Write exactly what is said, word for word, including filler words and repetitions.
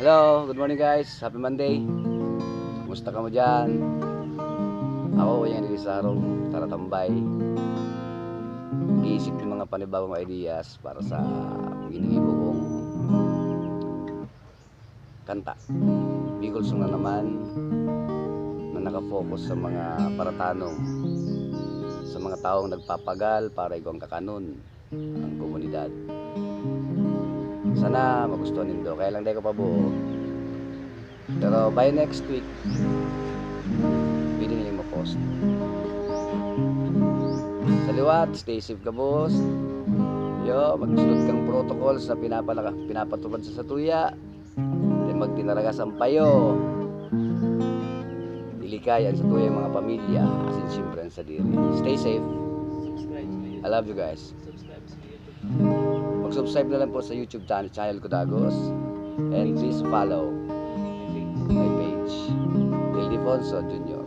Hello, good morning guys. Happy Monday. Kumusta kamo diyan? Ako, yan, isa sa harong taratambay. Nag-iisip ng mga panibagong ideas para sa ginigibo kong kanta. Bicol song na naman na nakafocus sa mga paratanom, sa mga taong nagpapagal para igwang kakanon ang komunidad. Sana magustuhan nindo. Kaya lang, di ko pa buo. Pero by next week, pwede na yung ma-post. Sa liwat, stay safe gabos. Yo, magsunod kang protocols na pinapalaka, pinapatupad sa satuya. Then magtinaragas ang payo. Ilikay ang satuyang mga pamilya. Asin siyempre ang sadiri. Stay safe. Subscribe sa I love you guys. Subscribe sa YouTube. Mag-subscribe na lang po sa YouTube channel, channel ko Dagos. And please follow My page. my page, Ildefonso Junior.